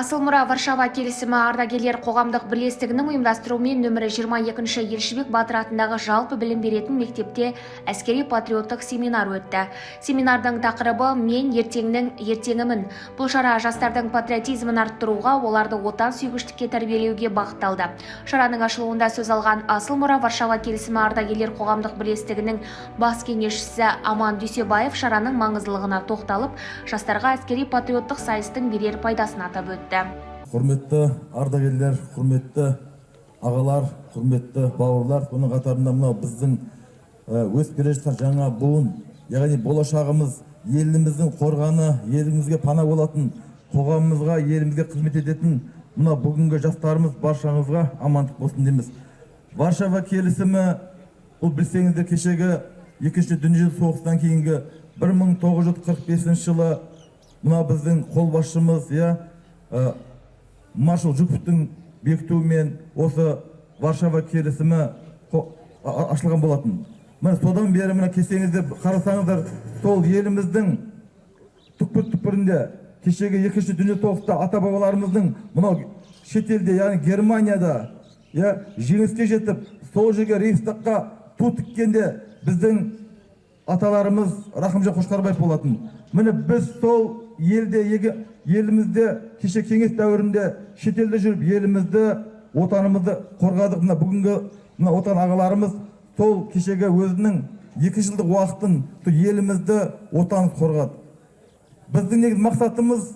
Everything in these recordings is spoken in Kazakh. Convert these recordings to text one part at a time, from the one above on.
Асыл мұра Варшава келісімі ардагерлер қоғамдық бірлестігінің ұйымдастыруымен нөмірі 22-ші Елшібек батыр атындағы жалпы білім беретін мектепте әскери патриоттық семинар өтті. Семинардың тақырыбы «Мен ертеңнің ертеңімін». Бұл шара жастардың патриотизмін арттыруға, оларды отан сүйгіштікке тәрбиелеуге бағытталды. Шараның ашылуында сөз алған Асыл мұра Варшава келісімі ардагерлер қоғамдық бірлестігінің бас кеңесшісі Аман Дүйсебаев шараның маңыздылығына тоқталып, жастарға әскери патриоттық сайыстың берер пайдасын атап өтті. Құрметті ардагерлер, құрметті ағалар, құрметті бауырлар, бұның қатарында мынау біздің өсіп келе жатқан жаңа буын, яғни болашағымыз, еліміздің қорғаны, елімізге пана болатын, қоғамымызға, елімізге қызмет ететін мына бүгінгі жастарымыз, баршаңызға амандық болсын дейміз. Варшава келісімі бұл, білсеңіздер, кешегі екінші дүниежүзілік соғыстан кейінгі 1945 жылы мына біздің қолбасшымыз, иә, маршал Жуковтың бекітуімен осы Варшава келісімі ашылған болатын. Міне, содан бері, міне, келсеңіздер, қарасаңыздар, сол еліміздің түкпір түкпірінде кешегі екінші дүниежүзілік соғыста ата бабаларымыздың мынау шетелде, яғни Германияда, иә, жеңіске жетіп, сол жерге, Рейхстагқа ту тіккенде біздің аталарымыз Рахымжан Қошқарбаев болатын. Міне, біз сол елде, елімізде кеше кеңес дәуірінде шетелде жүріп, елімізді, отанымызды қорғадық. Мына бүгінгі мына отан ағаларымыз сол кешегі өзінің 2 жылдық уақытын сол елімізді, отанымызды қорғады. Біздің негізгі мақсатымыз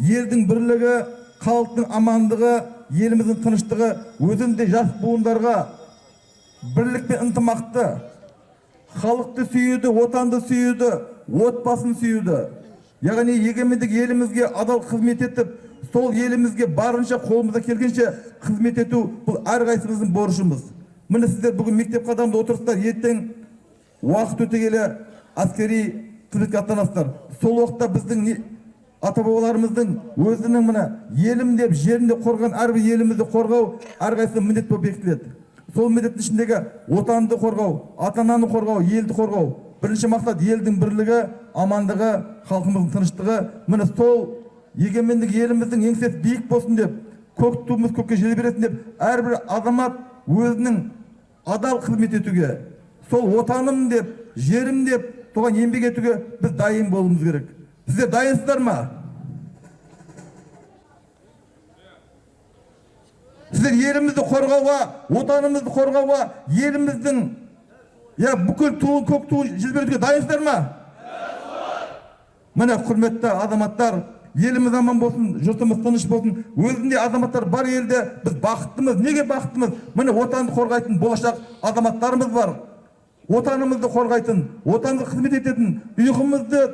елдің бірлігі, халықтың амандығы, еліміздің тыныштығы. Өзінде жас буындарға бірлік пен ынтымақты, халықты сүюді, отанды сүюді, отбасын сүюді, яғни егемендік елімізге адал қызмет етіп, сол елімізге барынша, қолымыздан келгенше қызмет ету — бұл әрқайсымыздың борышымыз. Міне, сіздер бүгін мектеп қадамда отырсыздар, ертең уақыт өте келе әскери қызметке аттанасыздар. Сол уақытта біздің ата бабаларымыздың өзінің, міне, елім деп, жерім деп қорған, әрбір елімізді қорғау әрқайсысының міндет болып бекітіледі. Сол міндеттің ішіндегі отанды қорғау, ата ананы қорғау, елді қорғау. Бірінші мақсат — елдің бірлігі, амандығы, халқымыздың тыныштығы. Міне, сол егемендік еліміздің еңсесі биік болсын деп, көк туымыз көкке желбіресін деп, әрбір азамат өзінің адал қызмет етуге, сол отаным деп, жерім деп, соған еңбек етуге біз дайын болуымыз керек. Сіздер дайынсыздар ма? Сіздер елімізді қорғауға, отанымызды қорғауға, еліміздің, иә, бүкіл туын, көк туын желбіретуге дайынсыздар ма? Міне, құрметті азаматтар, еліміз аман болсын, жұртымыз тыныш болсын. Өзінде азаматтар бар елде біз бақыттымыз. Неге бақыттымыз? Міне, отанды қорғайтын болашақ азаматтарымыз бар, отанымызды қорғайтын, отанды қызмет ететін, ұйқымызды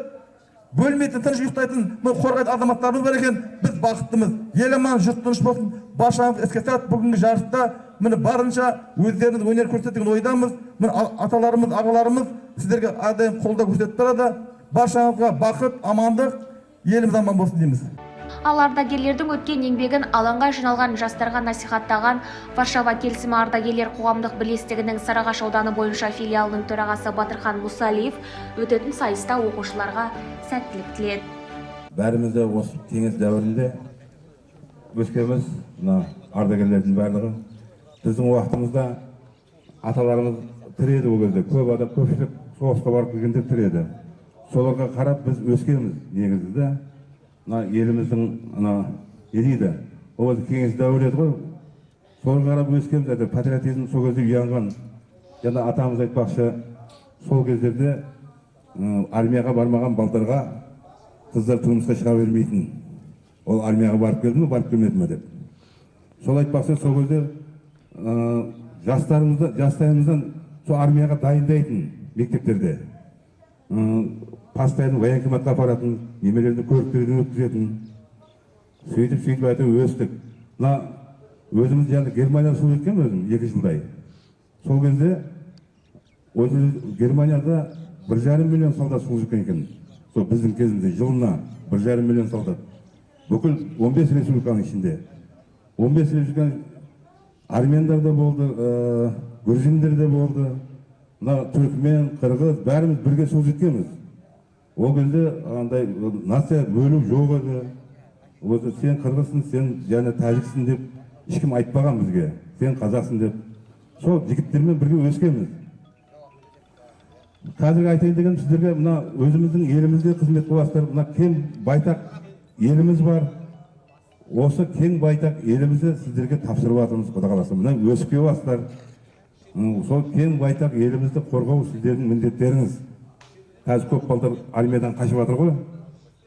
бөлмейтін, тыныш ұйықтайтын, міне, қорғайтын азаматтарымыз бар екен, біз бақыттымыз. Ел аман, жұрт тыныш болсын. Баршаңыз іске сәт. Бүгінгі жарыста, міне, барынша өздеріңіз өнер көрсетеді деген ойдамыз. Міне, аталарымыз, ағаларымыз сіздерге әрдайым қолдау көрсетіп тұрады. Баршаңызға бақыт, амандық, еліміз аман болсын дейміз. Ал ардагерлердің өткен еңбегін алаңға жиналған жастарға насихаттаған Варшава келісімі ардагерлер қоғамдық бірлестігінің Сарыағаш ауданы бойынша филиалының төрағасы Батырхан Мұсалиев өтетін сайыста оқушыларға сәттілік тіледі. Бәріміз де осы кеңес дәуірінде өскенбіз. Мына ардагерлердің барлығы, біздің уақытымызда аталарымыз тірі еді. Ол кезде көп адам, көпшілік соғысқа барып келгендер тірі еді. Соларға қарап біз өскенбіз. Негізі де мына еліміздің, ана не дейді, ол кезде кеңес дәуірі еді ғой, соларға қарап өскенбіз. Әйтеуір патриотизм сол кезде ұянған. Жаңа атамыз айтпақшы, сол кездерде армияға бармаған балдарға қыздар тұрмысқа шыға бермейтін. Ол армияға барып келді ме, барып келмеді ме деп. Сол айтпақшы, сол кезде жастарымызды жастайымыздан сол армияға дайындайтын мектептерде. Постоянно военкоматқа апаратын, немелерді көріктерден өткізетін. Сөйтіп, сөйтіп әйтеуір өстік. Мына өзіміз жаңа Германияда служить еткенмін өзім 2 жылдай. Сол кезде өзі Германияда 1,5 миллион солдат служить еткен екен. Сол біздің кезімізде жылына 1,5 миллион солдат бүкіл 15 республиканың ішінде, 15 республиканың, армяндар да болды, грузиндер де болды, мына түркмен, қырғыз, бәріміз бірге служить еткенбіз. Ол кезде андай нация бөлу жоқ еді. Өзі сен қырғызсың, сен және тәжіксің деп ешкім айтпаған бізге. Сен қазақсың деп. Сол жігіттермен бірге өскенбіз. Қазіргі айтайын дегенім сіздерге, мына өзіміздің елімізге қызмет қыласыздар. Мына кең байтақ еліміз бар. Осы кең байтақ елімізді сіздерге тапсырып жатырмыз, Құдай қаласа. Мына өсіп келіп жатсыздар. Сол кең байтақ елімізді қорғау сіздердің міндеттеріңіз. Қазір көп балдар армиядан қашып жатыр ғой.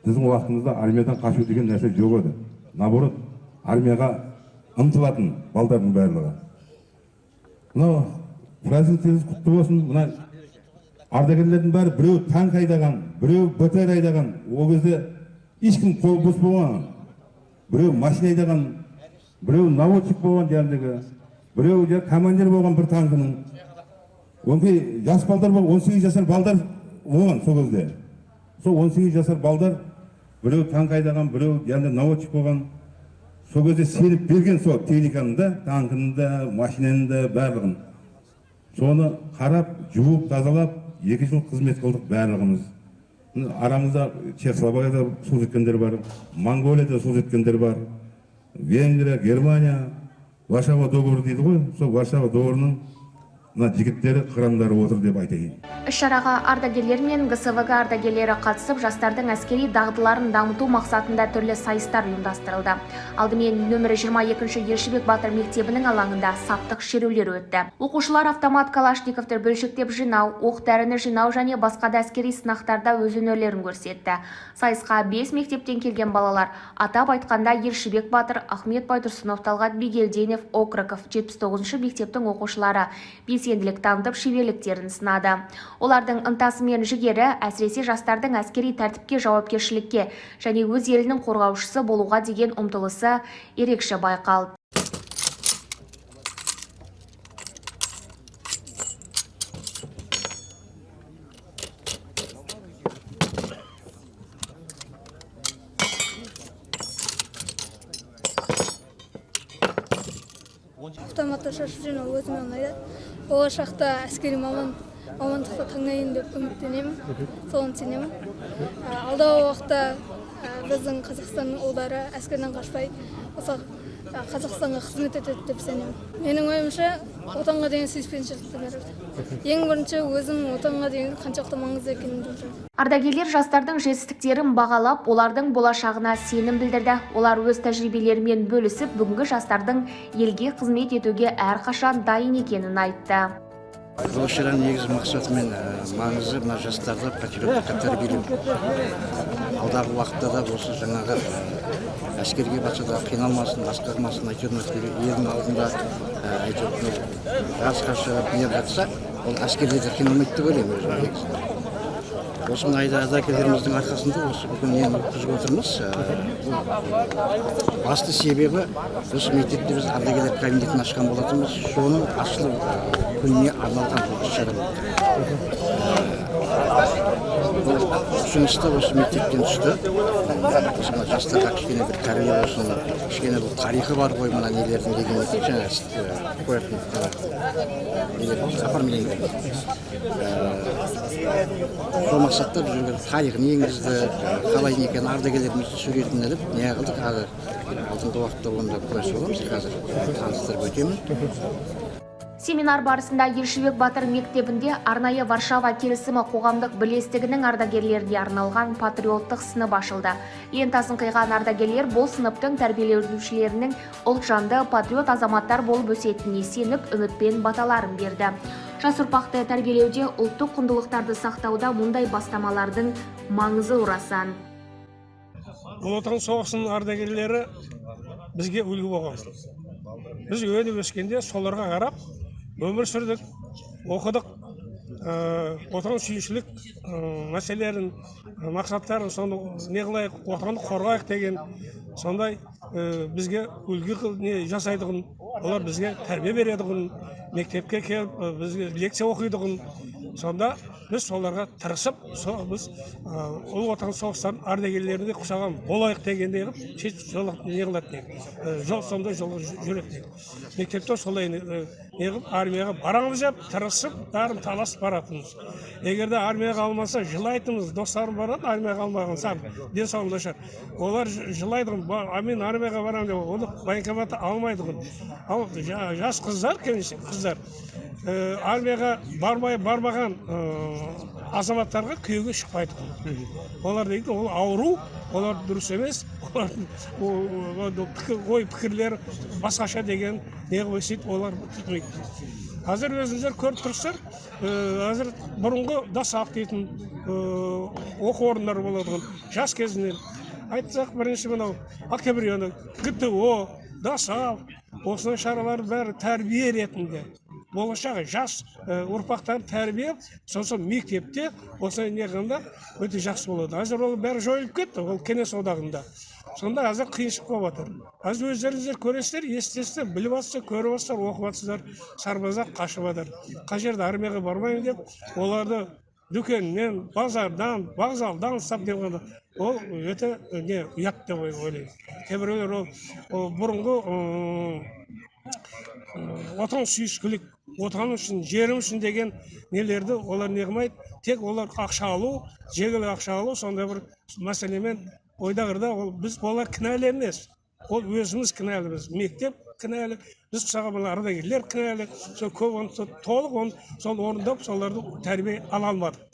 Біздің уақытымызда армиядан қашу деген нәрсе жоқ еді. Наоборот, армияға ұмтылатын балдардың барлығы. Мынау праздниктеріңіз құтты болсын. Мына ардагерлердің бәрі біреу танк айдаған, біреу БТР айдаған. Ол кезде ешкім қол бос болмаған. Біреу машина айдаған, біреу наводчик болған жаңағыдегі, біреу командир болған бір танкінің. Өңкей жас балдар болған, 18 жасар балдар болған сол кезде. Сол 18 жасар балдар біреу танк айдаған, біреу жаңағыдай наводчик болған. Сол кезде сеніп берген сол техниканы да, танкіні да, машинаны да, барлығын. Соны қарап, жуып, тазалап, 2 жыл қызмет қылдық барлығымыз. Арамызда Чехословакияда служить еткендер бар, Монголияда служить еткендер бар, Венгрия, Германия, Варшава договоры дейді ғой, сол Варшава договорының мына жігіттері, қырандары отыр деп айтайын. Іс-шараға ардагерлер мен ГСВГ ардагерлері қатысып, жастардың әскери дағдыларын дамыту мақсатында түрлі сайыстар ұйымдастырылды. Алдымен нөмірі 22-ші Елшібек батыр мектебінің алаңында саптық шерулер өтті. Оқушылар автомат Калашниковты бөлшектеп жинау, оқ дәріні жинау және басқа да әскери сынақтарда өз өнерлерін көрсетті. Сайысқа 5 мектептен келген балалар, атап айтқанда Елшібек батыр, Ахмет Байтұрсынов, Талғат Бигелдинов, Окроков 79-шы мектептің оқушылары белсенділік танытып шеберліктерін сынады. Олардың ынтасы мен жігері, әсіресе жастардың әскери тәртіпке, жауапкершілікке және өз елінің қорғаушысы болуға деген ұмтылысы ерекше байқалды. Автоматта шашып жинау өзіме ұнайды. Болашақта әскери мамандықты таңдайын деп үміттенемін, соған сенемін. Алдағы уақытта біздің Қазақстанның ұлдары әскерден қашпай осы Қазақстанға қызмет етеді деп сенемін. Менің ойымша, отанға деген сүйіспеншілікті береді. Ең бірінші өзің отанға деген қаншалықты маңызды екенін білдіреді. Ардагерлер жастардың жетістіктерін бағалап, олардың болашағына сенім білдірді. Олар өз тәжірибелерімен бөлісіп, бүгінгі жастардың елге қызмет етуге әрқашан дайын екенін айтты. Бұл шараның негізгі мақсаты мен маңызы мына жастарды патриоттыққа тәрбиелеу. Алдағы уақытта да осы жаңағы әскерге барса да қиналмасын, басқа қылмасын, әйтеуір елдің алдында әйтеуір жарысқа шығып не жатса, ол әскерде де қиналмайды деп ойлаймын өзім негізінде. Осы мына ардагерлеріміздің арқасында осы бүгін нені өткізіп отырмыз. Бұл басты себебі осы мектепте біз ардагерлер кабинетін ашқан болатынбыз. Соның ашылу күніне арналған бұл іс-шара болды. Бұл ұсыныс та осы мектептен түсті. Осы мына жастарға кішкене бір тәрбие болсын, кішкене бұл тарихы бар ғой мына нелердің деген екен, жаңа қоятын нелер, оформление. Сол мақсатта біз ол тарихын енгізді, қалай не екенін, ардагерлеріміздің суретін іліп, не қылдық, алдыңғы уақытта оны да куәсі боламыз, қазір таныстырып өтемін. Семинар барысында Елшібек батыр мектебінде арнайы Варшава келісімі қоғамдық бірлестігінің ардагерлеріне арналған патриоттық сынып ашылды. Лентасын қиған ардагерлер бұл сыныптың тәрбиеленушілерінің ұлтжанды патриот азаматтар болып өсетініне сеніп, үмітпен баталарын берді. Жас ұрпақты тәрбиелеуде, ұлттық құндылықтарды сақтауда мұндай бастамалардың маңызы орасан. Ұлы Отан соғысының ардагерлері бізге үлгі болған. Біз өніп өскенде соларға қарап өмір сүрдік, оқыдық, отан сүйушілік мәселелерін, мақсаттарын, соны не қылайық, отанды қорғайық деген сондай бізге үлгі не жасайтұғын, олар бізге тәрбие беретұғын, мектепке келіп, бізге лекция оқитұғын. Сонда біз Біз соларға тырысып, сол біз Ұлы Отан соғыстарының ардагерлеріне ұқсаған болайық дегендей қылып, сөйтіп сол не қылады, не жол, сондай жолға жүреді. Мектепте солай не қылып, армияға барамыз деп тырысып, бәрін таласып баратынбыз. Егер де армияға алмаса, жылайтынбыз. Достарым барады, армияға алмаған, сәл денсаулығы нашар, олар жылайды: «Мен армияға барамын», — деп. Оны военкоматта алмайды ғой. Ал жас қыздар, келіншек қыздар, армияға бармай, бармаған азаматтарға күйеуге шықпайды. Олар дейді, ол ауру, олар дұрыс емес, олардың ой пікірлері басқаша деген не қылып, сөйтіп олар тұтмайды. Қазір өзіңіздер көріп тұрсыздар, қазір бұрынғы ДОСААФ дейтін оқу орындары болады. Жас кезінен айтсақ, бірінші мынау октябренок, ГТО, ДОСААФ, осындай шаралар бәрі тәрбие ретінде болашақ жас ұрпақтарды тәрбие, сосын мектепте осылай не қылғанда өте жақсы болады. Қазір ол бәрі жойылып кетті, ол Кеңес одағында. Сонда қазір қиыншылық болып жатыр. Қазір өздеріңіздер көресіздер, естісіздер, біліп жатсыздар, көріп жатсыздар, оқып жатсыздар: сарбаздар қашып жатыр. Қай жерде армияға бармаймын деп, оларды дүкеннен, базардан, вокзалдан ұстап не қылғанда, ол өте не ұят деп ойлаймын. Кейбіреулер ол бұрынғы отан сүйіспеншілік, отан үшін, жерім үшін деген нелерді олар не қылмайды. Тек олар ақша алу, жеңіл ақша алу, сондай бір мәселемен ойдағыда. Ол біз, олар кінәлі емес, ол өзіміз кінәліміз, мектеп кінәлі, біз мысалға мына ардагерлер кінәлі. Сол көп оны толық оны сол орындап, соларды тәрбие ала алмадық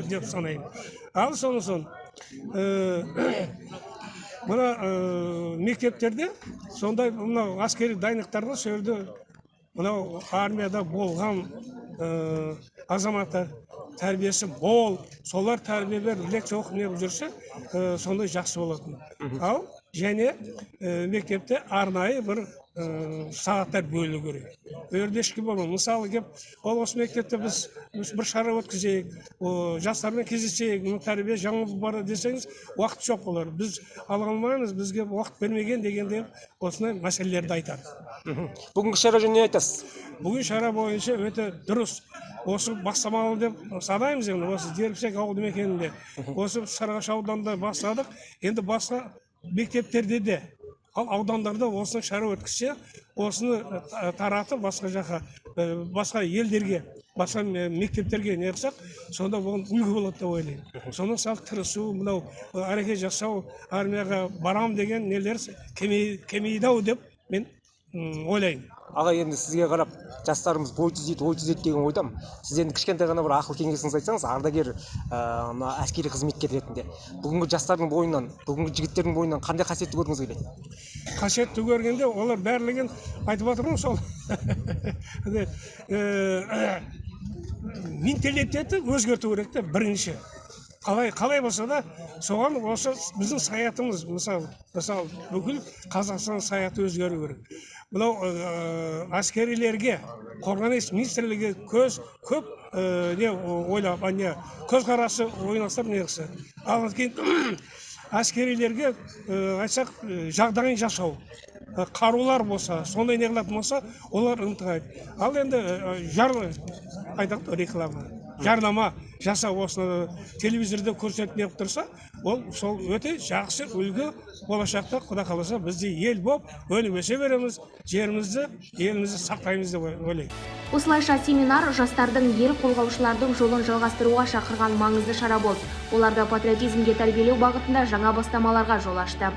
деп санаймын. Ал сосын мына мектептерде сондай мынау әскери дайындықтарға сол жерде мынау армияда болған азаматтар тәрбиесі мол, солар тәрбие беріп, лекция оқып, не қылып жүрсе, сондай жақсы болатын. Ал және мектепте арнайы бір сағаттар бөлу керек. Ол жерде ешкім болмайды. Мысалы, келіп ол осы мектепте біз бір шара өткізейік, жастармен кездесейік, мына тәрбие жаңа бар десеңіз, уақыт жоқ олар, біз ала алмаймыз, бізге уақыт бермеген дегенде, осындай мәселелерді айтады. Бүгінгі шара жөнінде не айтасыз? Бүгін шара бойынша өте дұрыс, осы бастамалы деп санаймыз. Енді осы Дербісек ауылды мекенінде, осы Сарыағаш ауданында бастадық. Енді басқа мектептерде де, ал аудандарда осыны шара өткізсе, осыны таратып, басқа жаққа, басқа елдерге, басқа мектептерге не қылсақ, сонда оған үлгі болады деп ойлаймын. Соны сал тырысу, мынау әрекет жасау, армияға барам деген нелер кемейді ау деп мен ойлаймын. Аға, енді сізге қарап, жастарымыз бой түзейді, ой түзейді деген ойдамын. Сіз енді кішкентай ғана бір ақыл кеңесіңізді айтсаңыз, ардагер, мына әскери қызметкер ретінде бүгінгі жастардың бойынан, бүгінгі жігіттердің бойынан қандай қасиетті көргіңіз келеді? Қасиетті көргенде, олар барлығын айтып жатырмын ғой, сол менталитетті өзгерту керек те бірінші. Қалай болса да, соған осы біздің саятымыз, мысалы, бүкіл Қазақстан саяты өзгеру керек. Мынау әскерилерге қорғаныс министрлігі көз көп не ойлап, не көзқарасы ойластырып не қылса. Ал кейін әскерилерге айтсақ, жағдайын жасау, қарулар болса, сондай не қылатын болса, олар ынтығады. Ал енді жар айтады ғой, реклама, жарнама жасап, осыны телевизорда көрсетіп неғып тұрса, ол сол өте жақсы үлгі. Болашақта, құда қаласа, біз де ел болып өніп өсе береміз, жерімізді, елімізді сақтаймыз деп ойлаймын. Осылайша, семинар жастардың ел қорғаушылардың жолын жалғастыруға шақырған маңызды шара болды. Оларды патриотизмге тәрбиелеу бағытында жаңа бастамаларға жол ашты.